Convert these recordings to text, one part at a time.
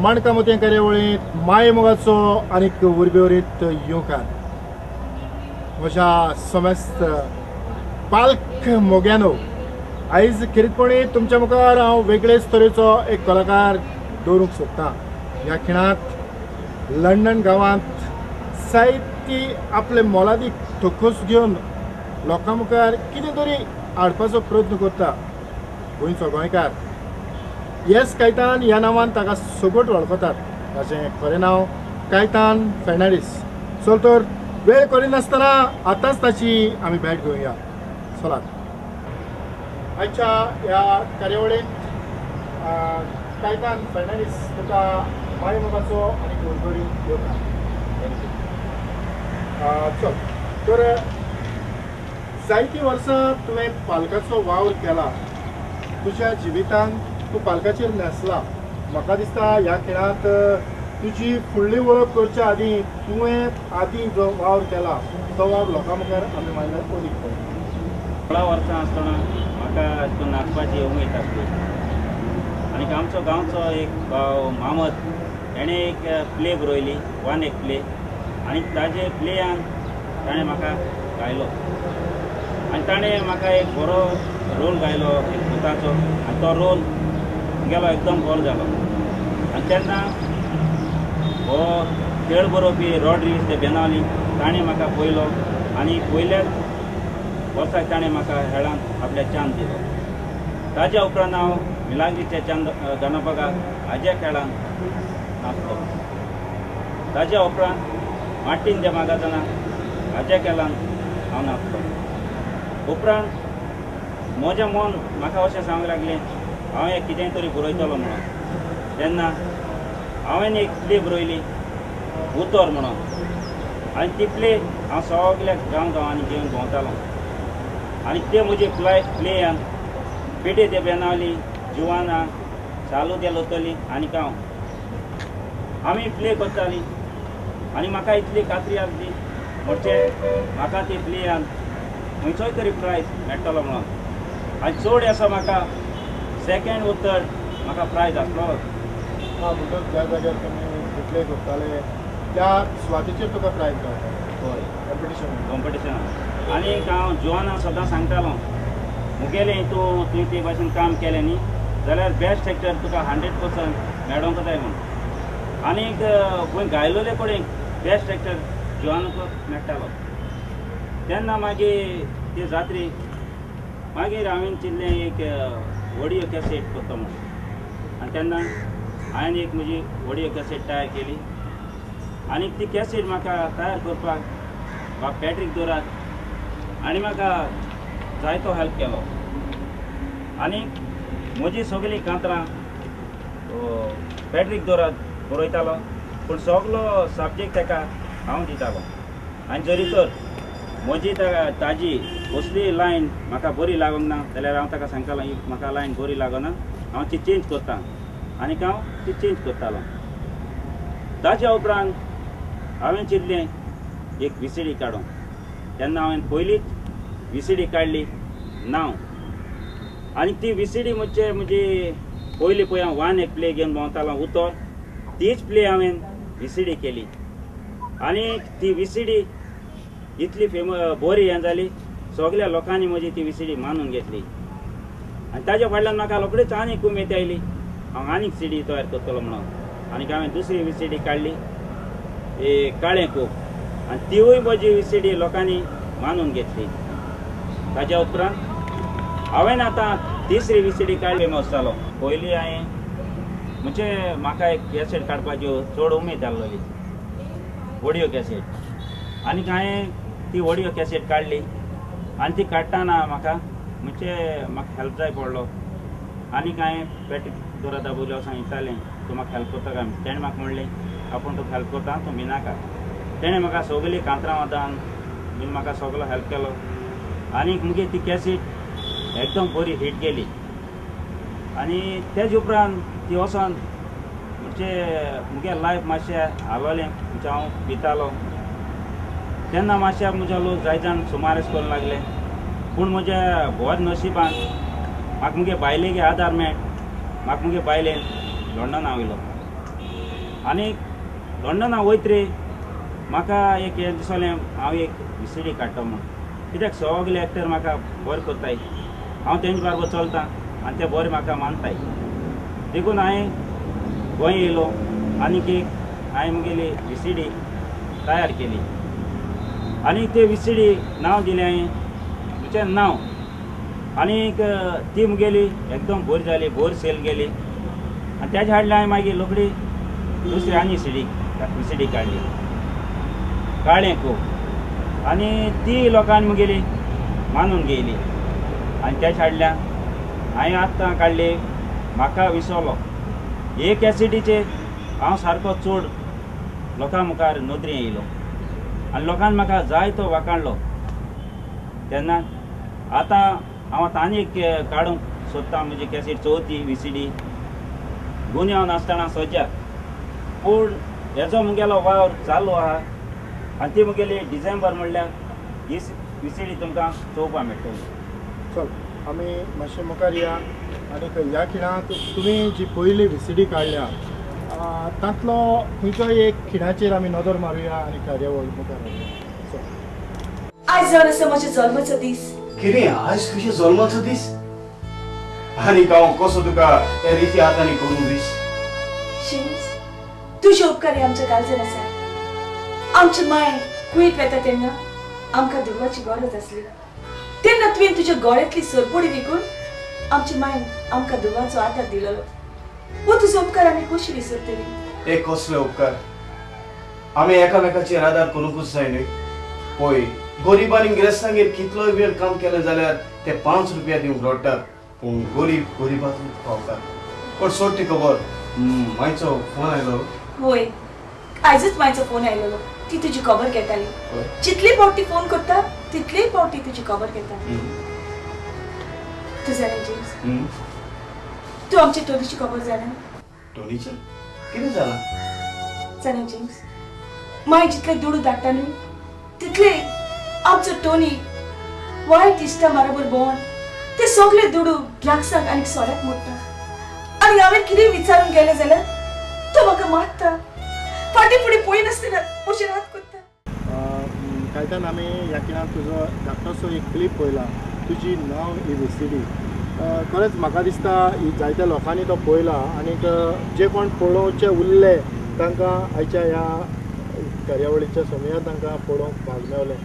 माणका मोतयां कार्यावळींत मायेमोगाचो आनीक उर्बेवरीत येवकार। म्हज्या समेस्त पालक मोग्यानो, आयज खेरीतपणी तुमच्या मुखार हांव वेगळेच तरेचो एक कलाकार दवरूंक सोदतां। ह्या खिणांत लंडन गांवांत जायती आपले मोलादीक ठोकोस घेवन लोकां मुखार कितें तरी हाडपाचो प्रयत्न करता गोंयचो गोंयकार येस कायतान ह्या नांवान ताका सगट वळखतात। ताचें खरें नांव कायतान फेर्नांडीस। चल तर वेळ करिनासतना आतांच ताची आमी भेट घेवया। चलात आयच्या ह्या कार्यावळींत कायतान फेर्नांडीस तुका मायेमोगाचो आनी गोडगोडी येवकार। Thank you. चल तर जायतीं वर्सां तुवें पालकाचो वावर केला, तुज्या जिवितांत तूं पालकाचेर न्हेसला। म्हाका दिसता ह्या खिणांत तुजी फुडली वळख करच्या आदीं तुवें आदीं जो वावर केला तो वावर लोकां मुखार आमी मांडल्यार अदीक पडटा। 16 वर्सां आसतना म्हाका नाचपाची उमेद आसली आनी आमचो गांवचो एक भाव मामद हेणें एक प्ले बरयली, वन एक प्ले, आनी ताजे प्लेयान ताणें म्हाका गायलो आनी ताणें म्हाका एक बरो रोल गायलो एक भुताचो, आनी तो रोल गेलो एकदम बरो जालो। आनी तेन्ना हो खेळ बरोवपी रॉड्रिग्स दे बेनावली ताणें म्हाका पळयलो आनी पयल्याच वर्साक ताणें म्हाका हेळांत आपल्या चांद दिलो। ताज्या उपरांत हांव मिलाग्रीच्या चांद गणपगाक हाज्या खेळांत नाचलो। ताज्या उपरांत मार्टीन दे मागाजना हाज्या खेळांत हांव नाचलो। उपरांत म्हजें मन म्हाका अशें सांगूंक लागलें हांव एक कितेंय तरी बरयतलो म्हणून। तेन्ना हांवें एक प्ले बरयली उतर म्हणून, आनी ती प्ले हांव सगल्या गांव गांवांनी घेवन भोंवतालो आनी ते म्हजे प्लेयान पेटे दे बेनावली, जुवाना, चालू दे लोतली आनी हांव आमी प्ले करतालीं आनी म्हाका इतली खात्री आसली म्हणजे म्हाका ती प्लेयान खंयचोय तरी प्रायज मेळटलो म्हणून। आनी चड असो म्हाका सेकेंड वो थर्ड म्हाका प्रायज आसलो। हां, म्हणटच ज्या जाग्यार तुमी प्ले करताले त्या सुवातेचेर तुका प्रायज मेळटा। हय, कॉम्पिटिशन कॉम्पिटिशनाक। आनी हांव जुवाना सदां सांगतालो मुगेलें तूं तुवें ते भाशेन काम केलें न्ही जाल्यार बेस्ट एक्टर तुका 100% मेळोंक जाय म्हूण। आनीक खंय गायलोले कडेन बेस्ट एक्टर जुवानाक मेळटालो। तेन्ना मागीर ते जात्री मागीर हांवें चिंतलें एक ऑडियो कॅसेट करता म्हणून, आनी तेन्ना हांवें एक म्हजी ऑडियो कॅसेट तयार केली आनी ती कॅसेट म्हाका तयार करपाक बाब पॅट्रीक दोरात आनी म्हाका जायतो हेल्प केलो आनी म्हजी सगळीं कांतरां पॅट्रीक दोरात बरयतालो, पूण सगलो सब्जेक्ट ताका हांव दितालो। आनी जरी तर म्हजी ताजी कसली लायन म्हाका बरी लागूंक ना जाल्यार हांव ताका सांगतालो ही म्हाका लायन बरी लागना, हांव ती चेंज करता, आनी हांव ती चेंज करतालो। ताज्या उपरांत हांवें चिंतलें एक व्हीसीडी काडूंक। तेन्ना हांवें पयलीच व्हीसीडी काडली नांव, आनी ती व्हीसीडी म्हणजे म्हजी पयली पळय हांव वन एक प्ले घेवन भोंवतालो उतर, तीच प्ले हांवें व्हीसीडी केली आनी ती व्हीसीडी इतली बरी हें जाली सगल्या लोकांनी म्हजी ती व्हीसीडी मानून घेतली आनी ताज्या फाटल्यान म्हाका रोखडीच आनीक उमेद आयली हांव आनीक सीडी तयार करतलो म्हणून। आनी हांवें दुसरी व्हीसीडी काडली ए काळें कूप, आनी तिवूय म्हजी व्हीसीडी लोकांनी मानून घेतली। ताज्या उपरांत हांवें आतां तिसरी व्हीसीडी काडली। फेमस जालो। पयलीं हांवें म्हणजे म्हाका एक कॅसेट काडपाची चड उमेद आसलेली ऑडियो कॅसेट, आनी हांवें ती ऑडियो कॅसेट काडली आनी ती काडटना म्हाका म्हणजे म्हाका हेल्प जाय पडलो आनी हांवें पॅट्रीक दोरा दाबोवलो सांगितालें तूं म्हाका हेल्प करता काय, तेणें म्हाका म्हणलें आपूण तुका हेल्प करता तूं भिनाका। तेणें म्हाका सगळीं कांतरां वादान बीन म्हाका सगळो हेल्प केलो आनी मुगे ती कॅसेट एकदम बरी हिट गेली। आनी तेज उपरांत ती वचोन म्हणजे मुगे लायफ मातशें हालोलें, म्हणजे हांव भितालो तेन्ना मातशें म्हज्या लोक जाय जाण सुमारेस करूंक लागले, पूण म्हज्या बऱ्या नशिबान म्हाका मुगे बायलेक आदार मेळ, म्हाका मुगे बायलेन लंडन वयलो। आनी लंडना वयत रे म्हाका एक हें दिसलें हांव एक व्हीसीडी काडटा म्हूण, कित्याक सगळे एक्टर म्हाका बरें करताय, हांव तेंचे बरोबर चलतां आनी ते बरें म्हाका मानताय. देखून हांवें गोंय येयलो आनीक एक हांवें म्हगेली व्हीसीडी तयार केली आनी ते व्हीसीडी नांव दिलें हांवें म्हजें नांव. आनीक ती म्हगेली एकदम बरी जाली, बरी सेल गेली. आनी तेज्या हाडलें हांवें मागीर रोखडी दुसरी आनी व्हीसीडी काडली काळें खूब, आनी ती लोकांनी म्हगेली मानून घेयली. आनी तेज्या हाडल्यान हांवें आतां काडली म्हाका विसरलो हे कॅसिटीचेर हांव सारको चड लोकां मुखार नदरेन येयलो आनी लोकांनी म्हाका जाय तो वाखाणलो. तेन्ना आतां हांव आतां आनी एक काडूंक सोदतां म्हजी कॅसेट चवथी व्हीसीडी गुन्यांव नासतना सज्या, पूण हेजो म्हगेलो वावर चालू आहा आनी ती म्हगेली डिसेंबर म्हणल्यार ही व्हीसीडी तुमकां चोवपाक मेळटली. चल आमी मातशें मुखार या आनी ह्या खिणाक तुमी जी पयली व्हीसीडी काडल्या तांतलो खंयचो एक खिणाचेर आमी नदर मारुया आनी कार्यावळ मुखार व्हरुया. चल आयज जावन आसा म्हज्या जल्माचो दीस. कितें आयज तुज्या जल्माचो दीस? आनी हांव कसो तुका त्या रिती हातांनी करूं दीस? शेम्स तुजे उपकार आमच्या काळजान आसा. आमची माय कुयेत वेता तेन्ना आमकां दुडवाची गरज आसली, तेन्ना तुवें तुज्या गळ्यांतली सरपळी विकून आमची मायन आमकां दुडवाचो आदार दिलेलो. हो तुजो उपकार आमी कशी विसरतली? एक कसले उपकार? आमी एकामेकाचेर आदार करूंकूच जाय न्हय. पळय गरीब आनी गिरेस्तांगेर कितलोय वेळ काम केलें जाल्यार ते 5 रुपया दिवंक रडटात, पूण गरीब गरिबांतूच पावतात. पण सोड ती खबर, मायचो फोन आयलो. वय आयजूच मायचो फोन आयलेलो, ती तुजी खबर घेताली. जितले फावटी फोन करता तितले फावटी तुजी खबर घेता. तूं जाणा जेम्स, तूं आमच्या टोनीची खबर जाणा? टोनीची कितें जालां? जाणा जेम्स, माय जितले दुडू धाडटा न्हय तितले आमचो टोनी वायट इश्टा बरोबर भोंवन ते सगळे दुडू ड्रग्साक आनी सोऱ्याक मोडटा. आनी हांवें कितें विचारून गेलें जाल्यार तो म्हाका मारता, फाटीं फुडें पळयनासतना म्हजेर हात करता. कायतान आमी ह्या खिणाक तुजो धाकटोसो एक क्लिप पळयला, तुजी नांव ही व्हीसीडी. खरेंच म्हाका दिसता ही जायत्या लोकांनी तो पळयला आनीक जे कोण पळोवचे उरले तांकां आयच्या ह्या कार्यावळीच्या समयार तांकां पळोवंक भाग मेवलें.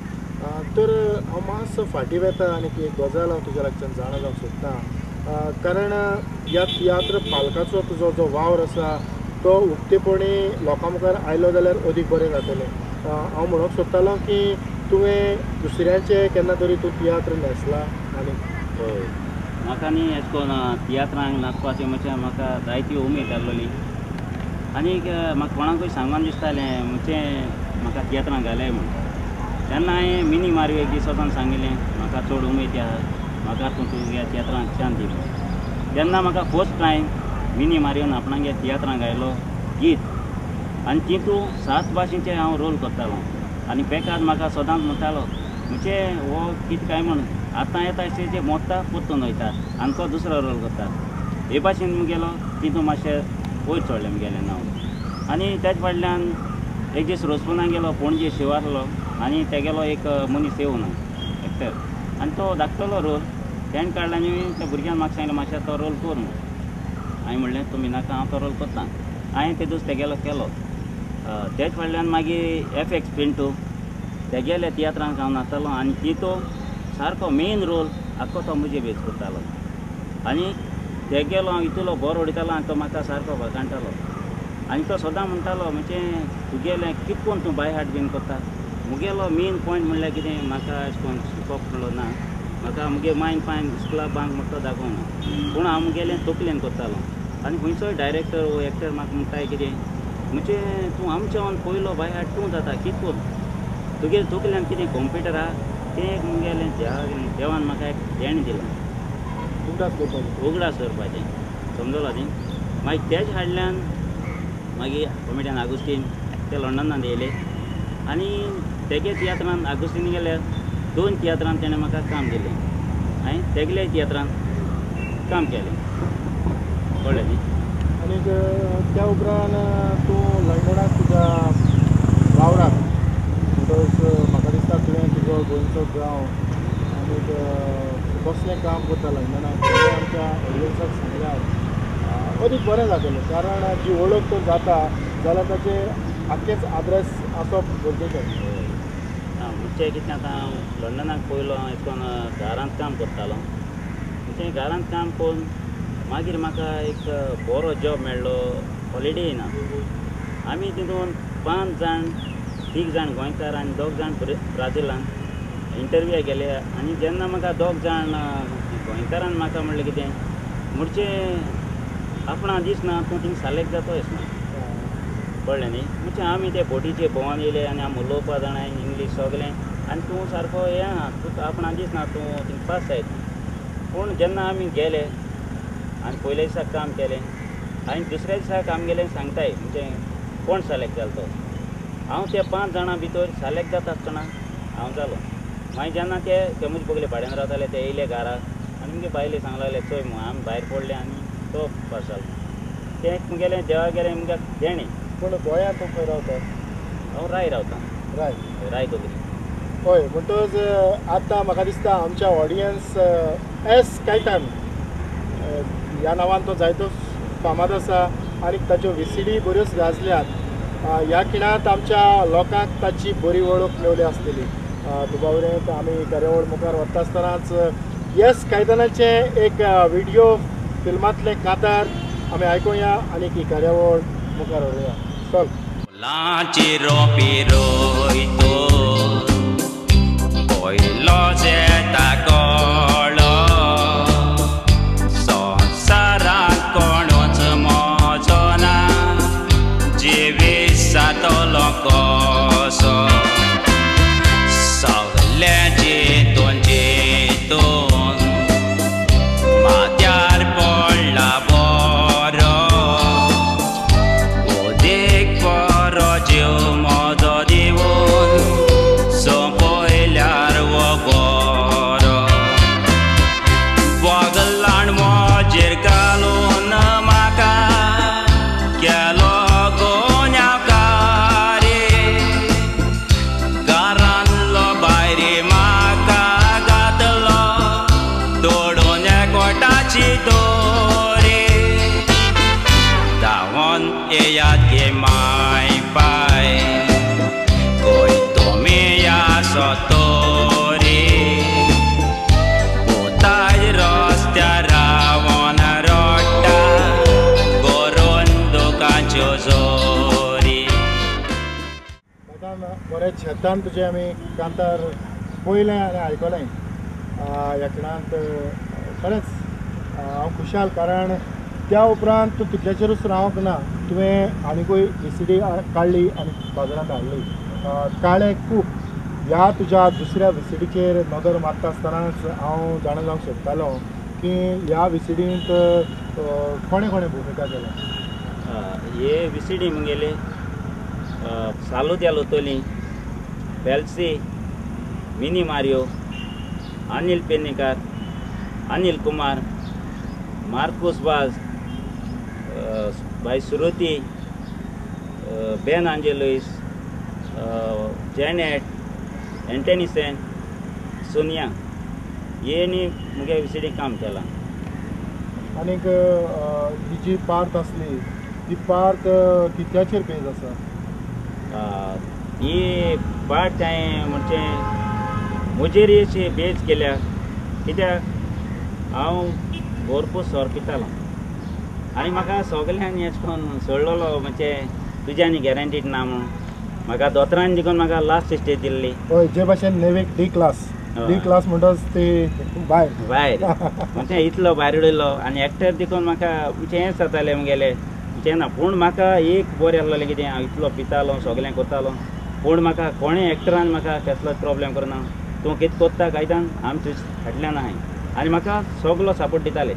तर हांव मातसो फाटीं वेता आनी एक गजाल हांव तुज्या लागच्यान जाणा जावंक सोदतां, कारण ह्या तियात्र पालकाचो तुजो जो वावर आसा तो उक्तेपणी लोकां मुखार आयलो जाल्यार अदीक बरें जातलें. हांव म्हणूंक सोदतालो की तुवें दुसऱ्यांचे केन्ना तरी तूं तियात्र न्हेसला? आनी हय, म्हाका न्ही एश कोन्न तियात्रांक नाचपाची म्हणजे म्हाका जायती उमेद आसलेली आनीक म्हाका कोणाकूय सांगून दिसतालें म्हणजे म्हाका तियात्रांक घालय म्हूण. तेन्ना हांवें मिनी मारवी एक दीस वचोन सांगिल्लें म्हाका चड उमेद आहा, म्हाका तूं तुज्या तियात्रांक चान्स दी म्हूण. तेन्ना म्हाका फर्स्ट टायम मिनी मारयन आपणागे तियात्रांक घायलो गीत आनी तितू 7 भाशेंचे हांव रोल करतालो. आनी पेकाद म्हाका सदांच म्हणटालो म्हणजे हो कितें काय म्हण आतां येता स्टेजीर मोडटा परतून वयता आनी तो दुसरो रोल करता. हे भाशेन मुगेलो तितू मातशें वयर चडलें मुगेलें नांव. आनी तेज फाटल्यान एक दीस रोजपुना गेलो पणजे शिवारलो आनी तेगेलो एक मनीस येवना एक्टर आनी तो धाकटलो रोल तेणें काडला आनी त्या भुरग्यान म्हाका सांगलें मातशें तो रोल कर म्हूण. हांवें म्हणलें तुमी नाका हांव तो रोल करता. हांवें ते दीस तेगेलो केलो. तेज फाटल्यान मागीर एफ एक्स पिंटू तेगेल्या तियात्रांक हांव नाचतालो आनी तितू सारको मेन रोल आख्खो तो म्हजे बेज करतालो आनी तेगेलो हांव इतलो बरो उडयतालो आनी तो म्हाका सारको वाखाणटालो. आनी तो सदां म्हणटालो म्हणजे तुगेलें कितें कोन्न तूं बाय हार्ट बीन करता. मुगेलो मेन पॉयंट म्हणल्यार कितें म्हाका अशें कोन्न शिकोवप म्हणलो ना, म्हाका मुगे मायन फायन स्कुला बांक म्हणटा तो दाखोवना, पूण हांव मुगेलें तकलेन करतालो. आनी खंयचोय डायरेक्टर वो एक्टर म्हाका म्हणटाय कितें म्हणजे तूं आमच्या पयलो बाय हार्ट तूं जाता कितें कोन्न तुगे तकल्यान कितें कंप्युटर आहा तें एक मुगेलें देवान म्हाका एक देणें दिलां उगडास दवरपाचें समजलो न्ही. मागीर तेज हाडल्यान मागीर कॉमेडियन आगुस्तीन ते लंडनान येयले आनी तेगे तियात्रान आगुस्तीन गेल्यार 2 तियात्रान तेणें म्हाका काम दिलें. हांवें तेगले तियात्रान काम केलें, कळ्ळें न्ही. आनी त्या उपरांत तूं लंडनाक तुज्या वावराक म्हणटकच म्हाका दिसता तुवें तुजो गोंयचो गांव आनी कसलें काम करता लंडनाक तें आमच्या ऑडियन्साक सांगल्यार अदीक बरें जातलें, कारण जी वळख तर जाता जाल्यार ताचेर आख्खेच आद्रेस आसप गरजेचें. म्हणजे कितें आतां हांव लंडनाक पयलो अशें करून घरांत काम करतालो. म्हणजे घरांत काम करून मागीर म्हाका एक बरो जॉब मेळ्ळो हॉलिडे इनान. आमी तितून 5 जाण 3 जाण गोंयकार आनी 2 जाण ब्राझिलान इंटरव्यूआ गेले. आनी जेन्ना म्हाका 2 जाण गोंयकारान म्हाका म्हणलें कितें म्हणजे आपणा दिसना तूं थिंग सालेक्ट जातो ना, कळ्ळें न्ही. म्हणजे आमी ते बोटीचे भोंवन येयले आनी आमी उलोवपा जाणाय इंग्लीश सगळें आनी तूं सारको हें आहा तूं आपणा दिसना तूं थिंग पास जायत. पूण जेन्ना आमी गेले आनी पयल्या दिसाक काम केलें आनी दुसऱ्या दिसाक आमगेलें सांगताय म्हणजे कोण सिलेक्ट जालो तो. हांव त्या 5 जाणां भितर सिलेक्ट जाता आसतना हांव जालो. मागीर जेन्ना ते म्हजे बगले भाड्यान रावताले ते येयले घरा आनी मुगे बायले सांगले लागले चोय मुगो आमी भायर पडले आनी तो पास जालो. तें मुगेलें देवा गेलें मुगे देणें. पूण गोंयांत तूं खंय रावता? हांव राय रावता. राय राय दोगरी. हय, म्हणटकच आतां म्हाका दिसता आमच्या ऑडियन्स एस कैतान ह्या नांवान तो जायतो फामाद आसा आनी ताच्यो VCD बऱ्योच गाजल्यात. ह्या खिणांत आमच्या लोकांक ताची बरी वळख मेवली आसतली. दुबावरेंत आमी कार्यावळ मुखार वता आसतनाच एस कैतानाचें एक व्हिडियो फिल्मांतलें कांतार आमी आयकुया आनी ही कार्यावळ मुखार व्हरुया. चल. फुलांची रोपी रोयतो पयलो येता कळो संवसारांत कोणूच म्हजो ना जिवीत जातलो कसो सगलें जितून जितून माथ्यार पडला बरो उदीक बरो जीव म्हजो दिवन सोंपयल्यार हो बरो वगलाण म्हजेर घालून म्हाका केलो गुन्यांवकारी घरांतलो भायर म्हाका घातलो तोडून एकवटाची दोरी धांवन येयात गे माय पाय खंय तुमी आसत तरी पुताय रस्त्यार रावन रडटा करून दुकांच्यो जोरी. कैतान, बरें शेतान तुजें आमी कांतार पळयलें आनी आयकलें. ह्या खिणांत खरेंच हांव खुशाल, कारण त्या उपरांत तूं तितल्याचेरूच रावंक ना, तुवें आनिकूय VCD काडली आनी बाजारांत हाडली. काळें कूप ह्या तुज्या दुसऱ्या VCDचेर नदर मारता आसतनाच हांव जाणा जावंक सोदतालो की ह्या VCDंत कोणें कोणें भुमिका केल्या. हे VCD मुगेले सालूद या लोतोली, बेल्सी, मिनी मारियो, अनिल पेन्नेकार, अनिल कुमार, मार्कुस वाज, बाय सुरुती, बेन आंजेलुईस, जेनेट, एंटनी सेन, सोनिया हेणी मुगे VCD काम केलां. आनीक ही जी पार्ट आसली ती पार्ट कित्याचेर बेज आसा? ही पार्ट हांवें म्हणजे म्हजेर अशी बेज केल्या कित्याक हांव भरपूर सोरो पितालो आनी म्हाका सगल्यांनी अशें करून सोडलेलो म्हणजे तुज्या आनी गॅरंटीड ना म्हणून म्हाका दोतोरान देखून म्हाका लास्ट स्टेज दिल्ली. हय, जे भाशेन नेवीक डी क्लास, डी क्लास म्हणटच ती भायर भायर म्हणजे इतलो भायर उडयलो आनी एक्टर देखून म्हाका म्हणजे हें जातालें मुगेलें म्हणजे ना. पूण म्हाका एक बरें आसलेलें कितें हांव इतलो पितालो सगळें करतालो पूण म्हाका कोणें एक्टरान म्हाका कसलोच प्रोब्लेम करना, तूं कितें कोत्ता कायतान आमी तुज फाटल्यान आहाय आनी म्हाका सगलो सपोर्ट दिताले.